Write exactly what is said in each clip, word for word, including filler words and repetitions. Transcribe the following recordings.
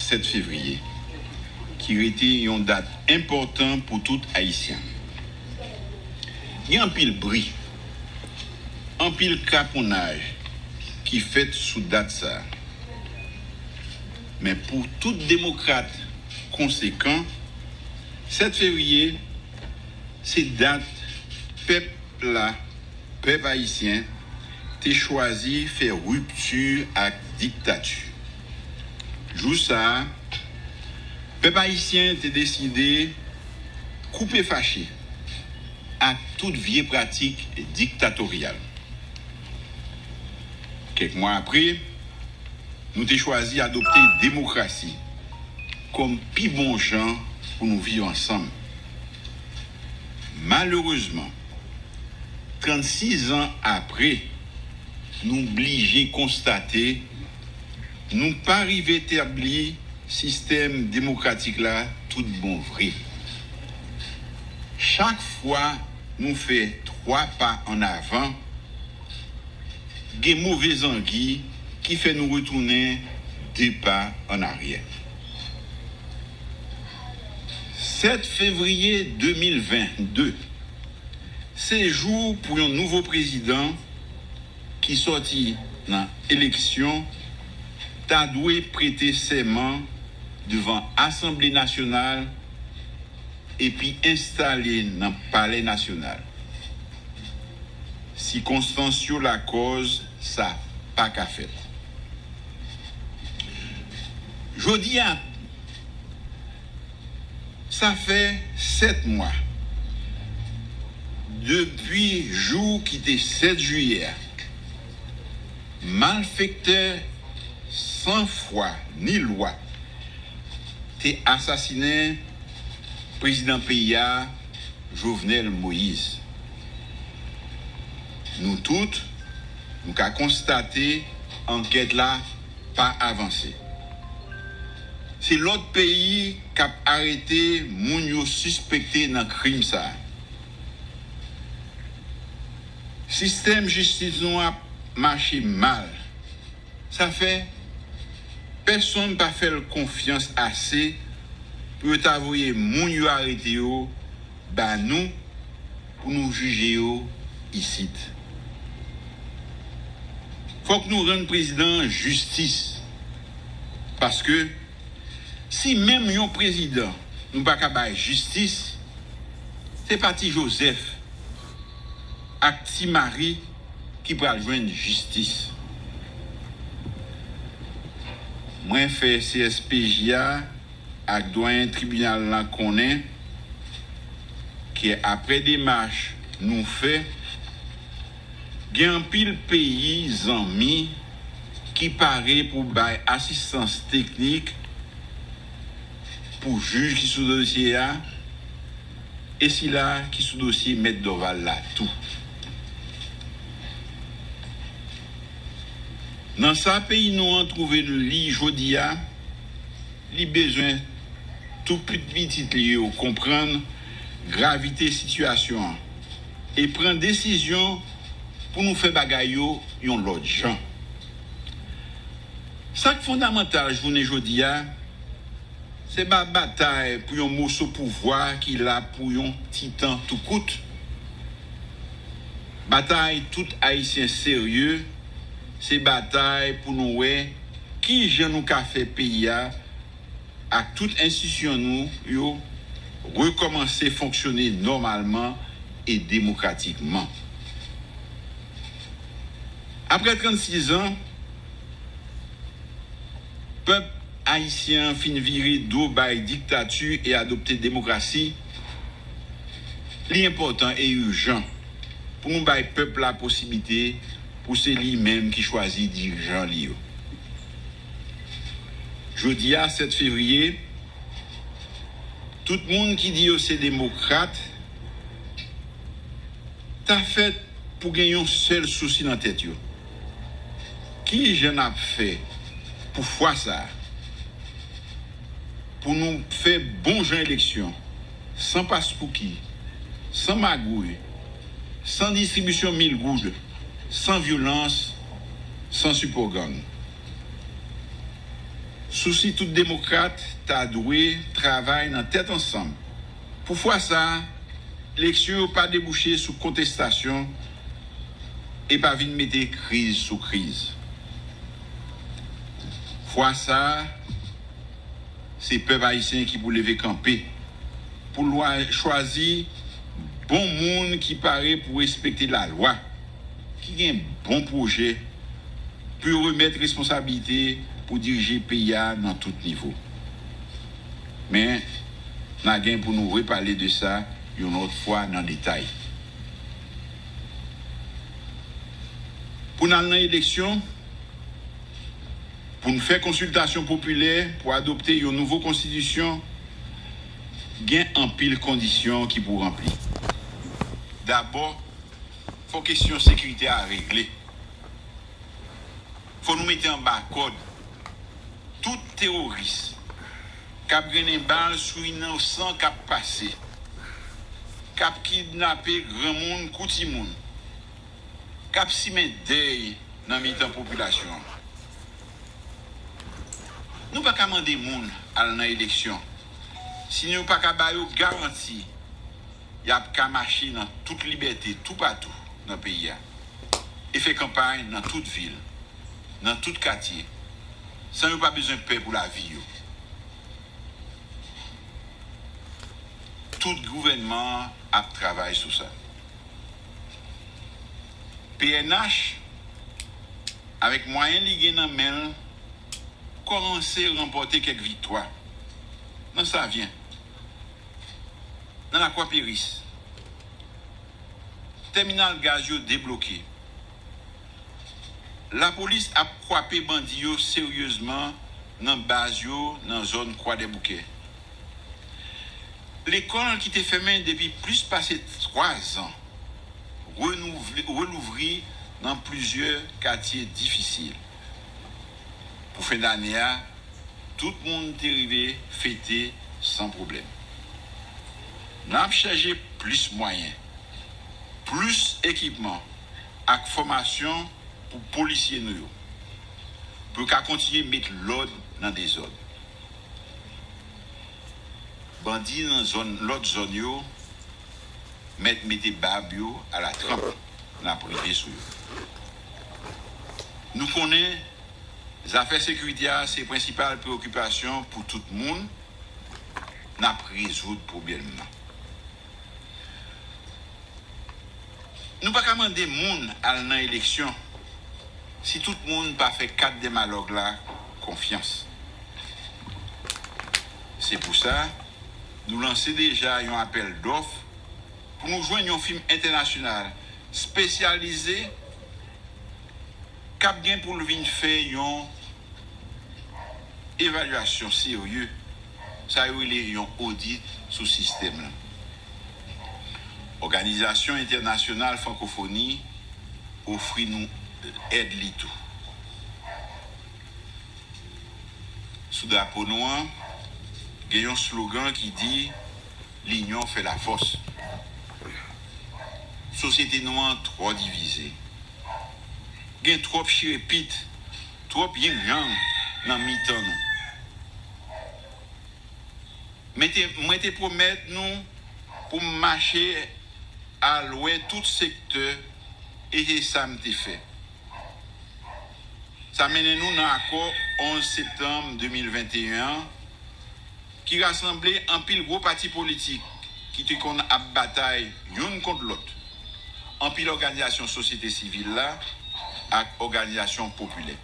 sèt fevriye, ki rete yon dat enpòtan pou tout Ayisyen. Gen anpil bri, anpil kaponnaj ki fèt sou dat sa a. Men pou tout demokrat konsekan, sèt fevriye se dat pèp la, pèp ayisyen, te chwazi fè ripti ak diktati. Jou sa a, pèp ayisyen te deside koupe fache ak tout vye pratik diktatoryal. Kèk mwa apre, nou te chwazi adopte demokrasi kòm pi bon jan pou nou viv ansanm. Malerezman, trannsis an apre, nou blije konstate nou pa rive tabli sistèm demokratik la tout bon vre. Chak fwa nou fè twa pa ann avan, gen move zangi ki fè nou retounen de pa ann aryè. Sèt fevriye de mil vennde se jou pou yon nouvo prezidan ki sòti nan eleksyon ta dwe prete sèman devan Asanble Nasyonal epi enstale nan Palè Nasyonal. Sikonstans yo lakòz sa pa ka fèt. Jodi a, sa fè sèt mwa depi jou ki te sèt jiyè a, malfektè san fwa ni lwa te asasinen prezidan peyi a, Jovenel Moïse. Nou tout, nou ka konstate ankèt la pa avanse. Se lòt peyi k ap arete moun yo sispekte nan krim sa a. Sistèm jistis nou ap mache mal. Sa fè pèsonn pa fè l konfyans ase pou yo ta voye moun yo arete yo ba nou pou nou jije yo isit. Fòk nou rann prezidan an jistis, paske si menm yon prezidan nou pa ka bay jistis, se pa Ti Jozèf ak Ti Mari ki pral jwenn jistis. Mwen fè C S P J a ak dwayen tribinal la konnen ke apre demach nou fè, gen anpil peyi zanmi ki pare pou bay asistans teknik pou jij ki sou dosye a e sila ki sou dosye Mèt Dorval la tou. Nan sa peyi nou an twouve li jodi a, li bezwen tout pitit li yo konprann gravite sitiyasyon an e pran desizyon pou nou fè bagay yo yon lòt jan. Sa k fondamantal jounen jodi a, se pa batay pou yon moso pouvwa ki la pou yon ti tan tou kout. Batay tout Ayisyen serye, se batay pou nou wè ki jan nou ka fè peyi a ak tout enstitisyon nou yo rekòmanse fonksyone nòmalman e demokratikman. Apre trannsis an, pèp ayisyen an fin vire do bay diktati e adopte demokrasi, li enpòtan e ijan pou nou bay pèp la posiblite pou se li menm ki chwazi dirijan li yo. Jodi a, sèt fevriye, tout moun ki di yo se demokrat ta fèt pou gen yon sèl sousi nan tèt yo. Ki jan n ap fè pou fwa sa a, pou nou fè bon jan eleksyon, san paspouki, san magouy, san distribisyon mil goud, san vyolans, san sipò gang? Sousi tout demokrat ta dwe travay nan tèt ansanm pou fwa sa a, eleksyon yo pa debouche sou kontestasyon e pa vin mete kriz sou kriz. Fwa sa a, se pèp ayisyen ki pou leve kanpe pou l chwazi bon moun ki pare pou respekte lalwa, ki gen bon pwojè pou yo remèt responsablite pou dirije peyi a nan tout nivo. Men, n a gen pou nou repale de sa yon lòt fwa nan detay. Pou n al nan eleksyon, pou n fè konsiltasyon popilè pou adopte yon nouvo konstitisyon, gen anpil kondisyon ki pou ranpli. Dabò, fò kesyon sekirite a regle. Fò nou mete anba kòd tout teworis k ap grennen bal sou inosan k ap pase, k ap kidnape granmoun kou timoun, k ap simen dèy nan mitan popilasyon an. Nou pa ka mande moun al nan eleksyon si nou pa ka ba yo garanti y ap ka mache nan tout libète toupatou nan peyi a e fè kanpay nan tout vil, nan tout katye, san yo pa bezwen pè pou lavi yo. Tout gouvènman an ap travay sou sa. P N H, avèk mwayen li gen nan men l, kòmanse ranpòte kèk viktwa. Nan Savyen, nan Lakwa Peris, tèminal gaz yo debloke. Lapolis ap kwape bandi yo seryezman nan baz yo nan zòn Kwadèboukè. Lekòl ki te fèmen depi plis pase twa zan renouvle, relouvri nan plizyè katye difisil. Pou fen dane a, tout moun te rive fete san pwoblèm. N ap chèche plis mwayen, plis ekipman ak fòmasyon pou polisye nou yo, pou yo ka kontinye met lòd nan dezòd. Bandi nan zòn, lòt zòn yo mèt mete bab yo alatranp. N ap rive sou yo. Nou konnen zafè sekirite a se prensipal preyokipasyon pou tout moun. N ap rezoud pwoblèm nan. Nou pa ka mande moun al nan eleksyon si tout moun pa fè kat dèmalòg la konfyans. Se pou sa, nou lanse deja yon apèl dòf pou nou jwenn yon fim entènasyonal espesyalize k ap gen pou l vin fè yon evalyasyon serye, sa yo rele yon odit sou sistèm lan. Òganizasyon Entènasyonal Frankofoni ofri nou èd li tou. Sou drapo nou an, gen yon slogan ki di, L'union fait la force. Sosyete nou an twò divize. Gen twòp chirepit, twòp yin yang nan mitan nou. Mwen te, mwen te pwomèt nou pou m mache al wè tout sektè, e se sa m te fè. Sa mennen nou nan akò onz septanm de mil venteyen an, ki rasanble anpil gwo pati politik ki te konn ap batay youn kont lòt, anpil òganizasyon sosyete sivil la ak òganizasyon popilè.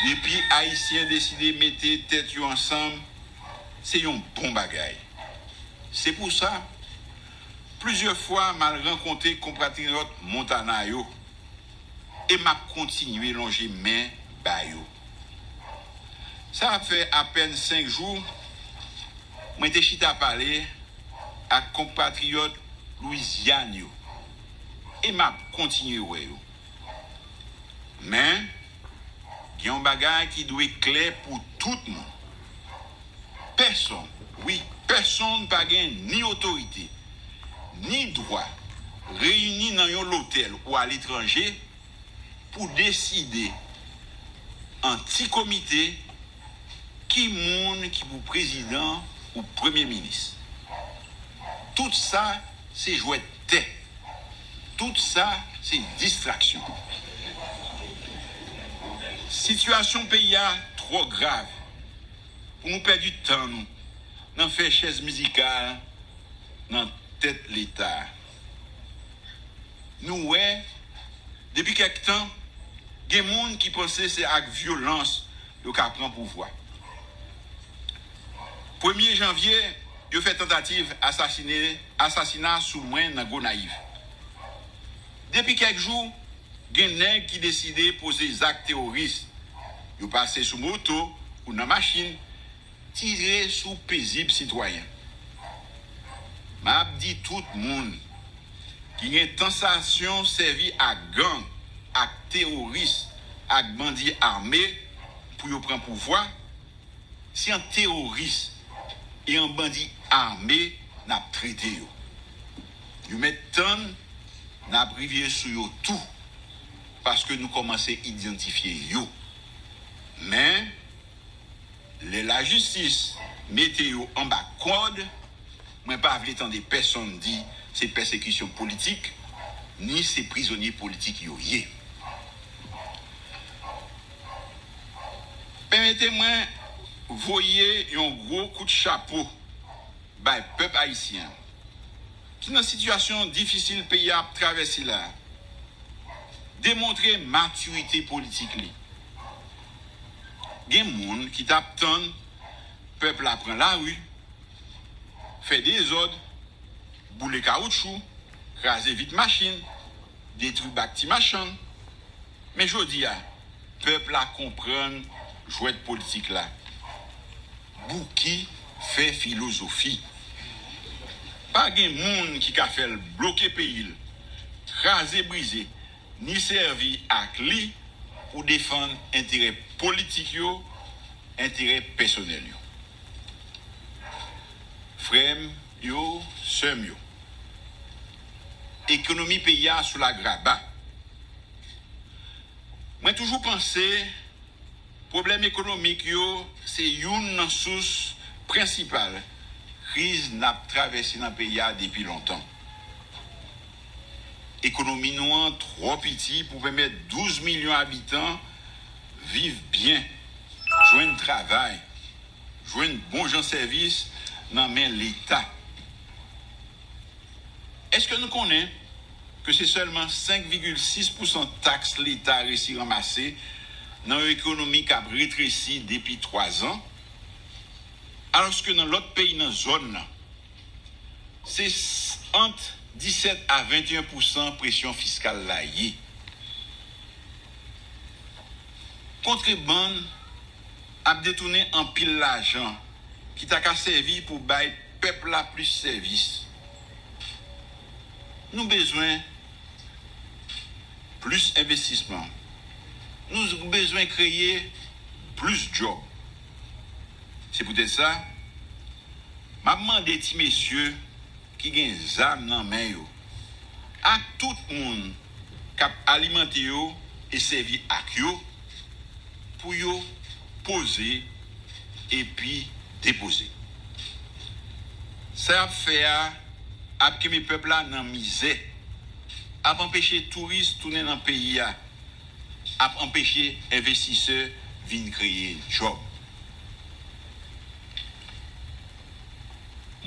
Depi Ayisyen deside mete tèt yo ansanm, se yon bon bagay. Se pou sa, plizyè fwa m al rankontre konpatriyòt Montana yo, e m ap kontinye lonje men ba yo. Sa ap fè apèn senk jou, mwen te chita pale ak konpatriyòt Lwizyàn yo, e m ap kontinye wè yo. Men, gen yon bagay ki dwe klè pou tout moun. Pèsonn, wi, pèsonn pa gen ni otorite, ni dwa reyini nan yon lotèl ou aletranje pou deside an ti komite ki moun ki pou prezidan ou premye minis. Tout sa se jwèt tè. Tout sa se distraksyon. Sitiyasyon peyi a twò grav pou nou pèdi tan nou nan fè chèz mizikal nan tèt Leta. Nou wè, depi kèk tan, gen moun ki panse se ak vyolans yo ka pran pouvwa. Premye janvye, yo fè tantativ asasine, asasina sou mwen nan Gonayiv. Depi kèk jou, gen nèg ki deside poze zak teworis. Yo pase sou moto ou nan machin, tire sou pezib sitwayen. M ap di tout moun ki gen tantasyon sèvi ak gang, ak teworis, ak bandi ame pou yo pran pouvwa, se an teworis e an bandi ame n ap trete yo. Yo mèt tann n ap rive sou yo tou, paske nou kòmanse idantifye yo. Men, lè lajistis mete yo anba kòd, mwen pa vle tande pèsonn di se pèsekisyon politik, ni se prizonye politik yo ye. Pèmete mwen voye yon gwo kout chapo bay pèp ayisyen an, ki nan sitiyasyon difisil peyi a ap travèse la, demontre matirite politik li. Gen moun ki t ap tann pèp la pran lari, fè dezòd, boule kawoutchou, kraze vit machin, detwi bak ti machann. Men jodi a, pèp la konprann jwèt politik la. Bouki fè filozofi. Pa gen moun ki ka fè l bloke peyi l, kraze brize, ni sèvi ak li pou defann enterè politik yo, enterè pèsonèl yo. Frè m yo, sè m yo, ekonomi peyi a sou lagraba. Mwen toujou panse pwoblèm ekonomik yo se youn nan sous prensipal kriz n ap travèse nan peyi a depi lontan. Ekonomi nou an twò piti pou pèmèt douz milyon abitan viv byen, jwenn travay, jwenn bon jan sèvis nan men Leta. Èske nou konnen ke se sèlman senk vigil sis pousan taks Leta resi ranmase nan yon ekonomi k ap retresi depi twazan, alòske nan lòt peyi nan zòn nan, se s- ant disèt a venteyen pousan presyon fiskal la ye? Kontrebann ap detounen anpil lajan ki ta ka sèvi pou bay pèp la plis sèvis. Nou bezwen plis envestisman. Nou bezwen kreye plis djòb. Se poutèt sa, m ap mande ti mesye ki gen zam nan men yo, ak tout moun k ap alimante yo e sèvi ak yo, pou yo poze epi depoze. Sa y ap fè a ap kenbe pèp la nan mizè, ap anpeche touris tounen nan peyi a, ap anpeche envestisè vin kreye djòb.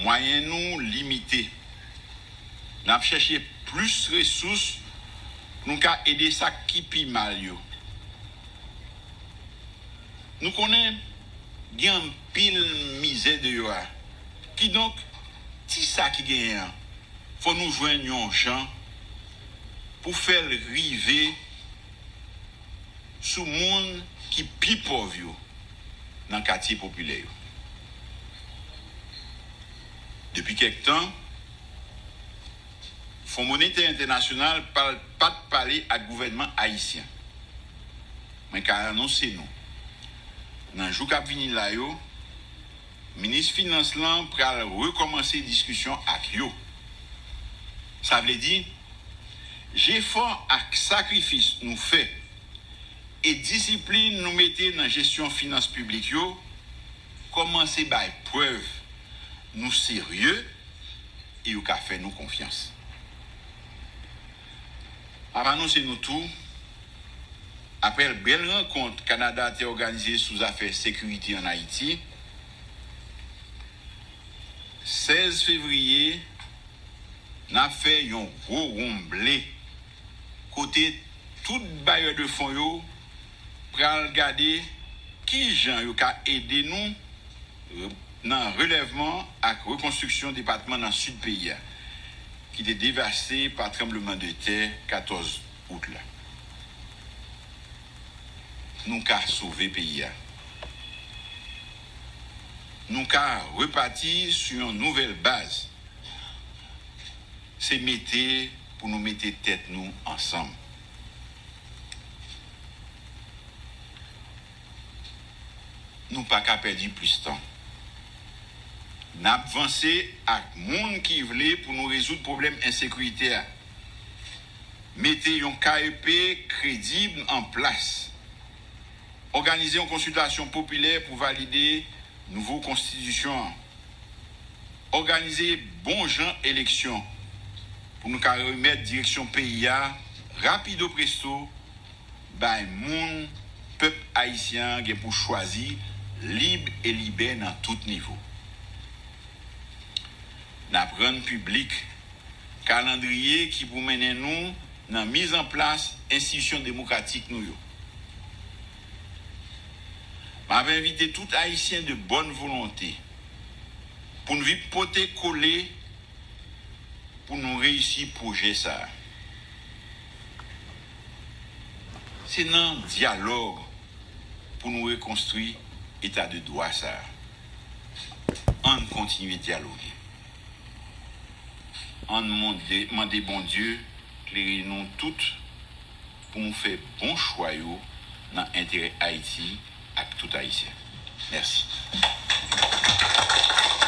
Mwayen nou limite. N ap chèche plis resous pou nou ka ede sa k pi mal yo. Nou konnen gen anpil mizè deyò a. Kidonk, ti sa ki genyen an, fò nou jwenn yon jan pou fè l rive sou moun ki pi pòv yo nan katye popilè yo. Depi kèk tan, Fon Monetè Entènasyonal pa t pale ak gouvènman ayisyen. Mwen ka anonse nou, nan jou k ap vini la yo, minis finans lan pral rekòmanse diskisyon ak yo. Sa vle di, jefò ak sakrifis nou fè e disiplin nou mete nan jesyon finans piblik yo kòmanse bay prèv nou serye e yo ka fè nou konfyans. M ap anonse nou tou, apre bèl rankont Kanada te òganize sou zafè sekirite ann Ayiti, sèz fevriye, n ap fè yon gwo wonm ble kote tout bayè de fon yo pral gade kijan yo ka ede nou nan relèvman ak rekonstriksyon depatman nan sid peyi a, ki te devaste pa tranblemanntè katòz out la. Nou ka sove peyi a. Nou ka repati sou yon nouvèl baz. Se mete pou nou mete tèt nou ansanm. Nou pa ka pèdi plis tan. N ap vanse ak moun ki vle pou nou rezoud pwoblèm ensekirite a. Mete yon K E P kredib an plas. Òganize yon konsiltasyon popilè pou valide nouvo konstitisyon an. Òganize bon jan eleksyon pou nou ka remèt direksyon peyi a rapido presto bay moun pèp ayisyen an gen pou chwazi lib e libè nan tout nivo. N ap rann piblik kalandriye ki pou mennen nou nan mizanplas enstitisyon demokratik nou yo. M ap envite tout Ayisyen de bòn volonte pou n vin pote kole pou nou reyisi pwojè sa a. Se nan dyalòg pou nou rekonstwi eta de dwa sa a. Ann kontinye dyaloge. Ann mande, mande Bondye klere nou tout pou nou fè bon chwa yo nan enterè Ayiti ak tout Ayisyen. Mèsi.